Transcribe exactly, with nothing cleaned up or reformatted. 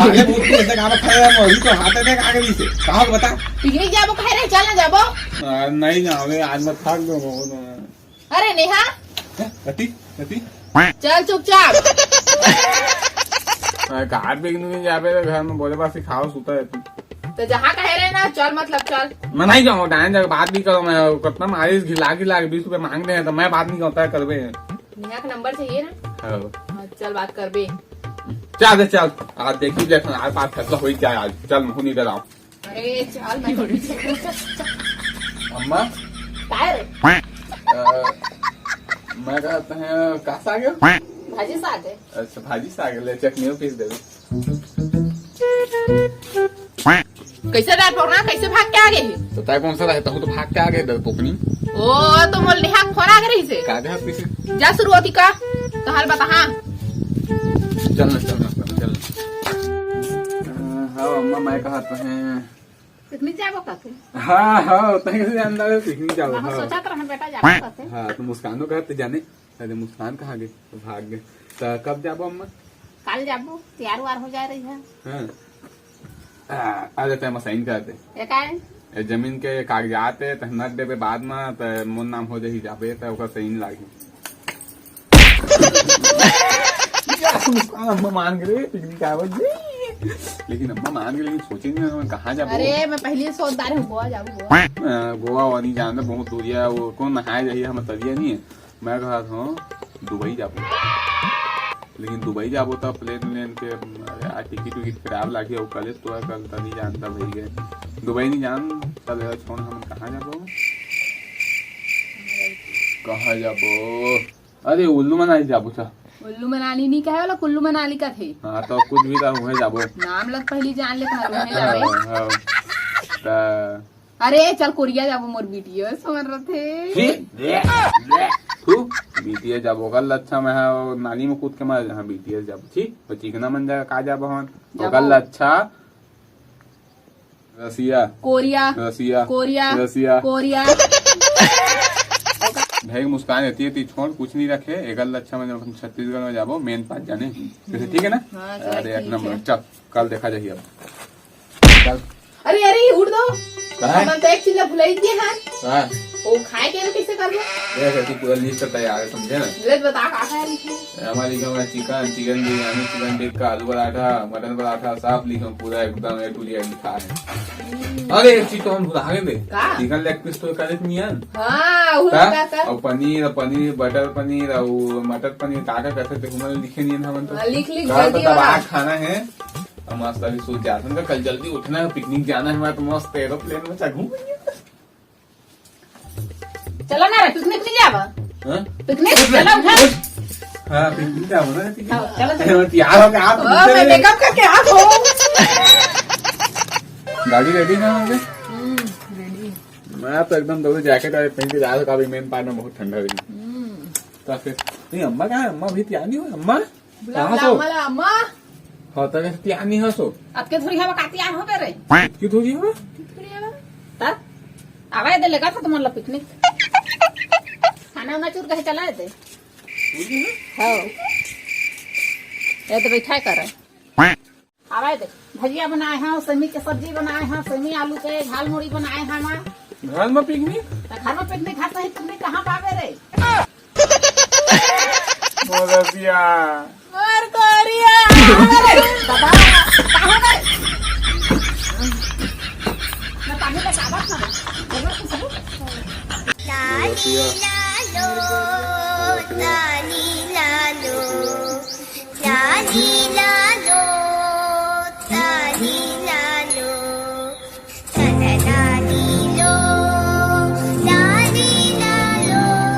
अरे भूत, ऐसे कहाँ पर खड़े हैं? मोरी तो हाथ में आ गई से। कहाँ को बता? पिकनिक जाबो कहे रहे, चल ना जाबो। आ, नहीं जावे, आज मैं थक गया हूँ। अरे नेहा। हैं? कति? कति? चल चुपचाप। आ, कहाँ पिकनिक जाबे तो घर में बोले बस खाओ, सुता है तू। तो जहाँ कहे रहे ना, चल मतलब चल। मैं नहीं जाऊँ, डायन जाके बात भी करो, मैं कितना मारिस घिला घिला के बीस रुपए मांग रहे हैं, तो मैं बात नहीं करता, करबे। नेहा का नंबर चाहिए ना? हाँ। हाँ, चल बात करबे। चल दे, चल। आज देखी जाए, आज बात फैसला हो ही जाए आज। चल, मुँह नहीं डराओ। अरे, चल, मैं तो पीछे हूँ। अम्मा? काय रे? अ, मैं कहते हैं, कहाँ से आ गए? भाजी साग है। अच्छा, भाजी साग है, ले चटनी पीस दे। कैसे दाल पकड़ा, कैसे भाग के आ गए? तो तय कौन सा रहता हूँ, तो भाग के आ गए डरपोकनी। ओ, तो मोल नेहा फोन आ गए रही से। का दे हाथ पीछे? जा शुरू होती का? तो हाल बता, हाँ। चल ना, चल ना, चल ना। हाँ, अम्मा, मैं कहते हैं। पिकनिक जाबो कहते? हाँ, हाँ, तय कैसे जानता है पिकनिक जाबो? हाँ, हाँ। सोचा तो रहन बेटा जाबो कहते। हाँ, तो मुस्कानो कहते जाने। अरे मुस्कान कहाँ गए? भाग गए। तो कब जाबो अम्मा? काल जाबो, तैयार वार हो जा रही है। हाँ। आ, आ जाते हैं, अम्मा साइन कर दे। ये का है? ये जमीन के कागजात है, तो नट देबे बाद में, तो मोर नाम हो जाही, जाबे तो ओकर साइन लागी। अम्मा मान गए, पिकनिक आवे जी। लेकिन अम्मा मान गए, लेकिन सोचे नहीं हम कहाँ जाबो। अरे मैं पहले ही सोचदार हूँ, गोवा जाबो, गोवा। आ, गोवा वाली जान दे, बहुत दूरिया है, वो कौन नहाए जाइए, हम तरिया नहीं है। मैं कहा था दुबई जाबो, लेकिन दुबई जाबो तो प्लेन व्लेन के, अरे यार, टिकट विकट खराब लागी, और कल तो है, कल तो नहीं जानता भाई के। दुबई नहीं जान, तब यार छोड़, हम कहाँ जाबो? कहाँ जाबो? अरे उल्लू मनाली जाबो था। उल्लू मनाली नहीं कहे वाला, कुल्लू मनाली का थे। हाँ, तो कुछ भी था, वहीं जाबो। नाम लग पहली जान ले, तुम्हारे वहीं जाबे। हाँ, हाँ। ता अरे चल कोरिया जाबो, मोर बीटीएस मन रथे। छी, ले, ले, थू, बीटीएस जाबो, ओकर ले अच्छा मैं हा, वो नाली में कूद के मर जहाँ बीटीएस जाबो, छी, वो चिकना मन जगह का जाबो हन, जाबो। ओकर ले अच्छा रसिया। कोरिया। रसिया। कोरिया। रसिया। कोरिया। भाई मुस्कान रहती है, ती छोड़, कुछ नहीं रखे, एकर ले अच्छा मैं अपन छत्तीसगढ़ में जाबो, मेन पास जाने। ठीक है ना? हाँ, चल, अरे एक ठीक नंबर, है। चल, कल देखा जाही अब। चल। अरे, अरे, उठ दो। कहाँ है? हमन तो एक चीज ला भुलाई दिए हन। कहाँ? वो खाए के ना कैसे करबो? देख, ऐसी पूरा लिस्ट तैयार है, समझे ना? ले बता, का का लिखे? हमारे घर में chicken, chicken biryani, chicken tikka, आलू पराठा, मटन पराठा, सब लिखे, पूरा एकदम A to Z लिखा है। हम्म। अरे, एक चीज तो हम भुला गए थे। का? चिकन लेग पीस तो करे नहीं है। हाँ, वो का? का, का? और पनीर, पनीर, बटर पनीर, और मटर पनीर, का का करते थे, हमन लिखे नहीं है हमन तो। हाँ, लिख, लिख, का जल्दी तो दबा बना। खाना है। अब मस्त अभी सो जात हन, कल जल्दी उठना है, पिकनिक जाना है, मैं तो मस्त एरोप्लेन में चढ़ूं। चलो ना रे, पिकनिक नहीं जावा? हाँ? पिकनिक? उठ रे, चलो उठा। उठ। हाँ, पिकनिक जावा ना, पिकनिक। हाँ, चलो, चलो। अरे, तैयार हो गया, आप ओ, उठ मैं रे। मेकअप करके आ गई। गाड़ी रेडी ना होंगे? हम्म, रेडी। मैं तो एकदम दौड़े जैकेट वाले पहन के जा रहा हूँ, अभी मेन पार्ट में बहुत ठंडा भी। हम्म। तो फिर, नहीं, अम्मा कहाँ है? अम्मा अभी तैयार नहीं हुई, अम्मा? बुला, कहाँ बुला, सो? मला, अम्मा। हाँ, तने तियानी हसो। अब के थोड़ी हवा काती आ हो बे रे। क्यों थोड़ी हवा? थोड़ी हवा। तब आवे दे लेगा था तुम्हारा पिकनिक। खाना उना चूर कहे चला दे। थोड़ी हवा? हाँ। ये तो बैठा कर। आवे दे। भजिया बनाए हैं, सेमी के सब्जी बनाए हैं, सेमी आलू के झाल मुड़ी बनाए हैं माँ। घर में पिकनिक? तो घर में पिकनिक, घर में ही पिकनिक कहाँ पावे रे? मोर रसिया। मोर कोरिया। अरे, दादा, कहाँ गए? मैं पानी लेके आवत ना। जरूरत नहीं सब। मोर रसिया।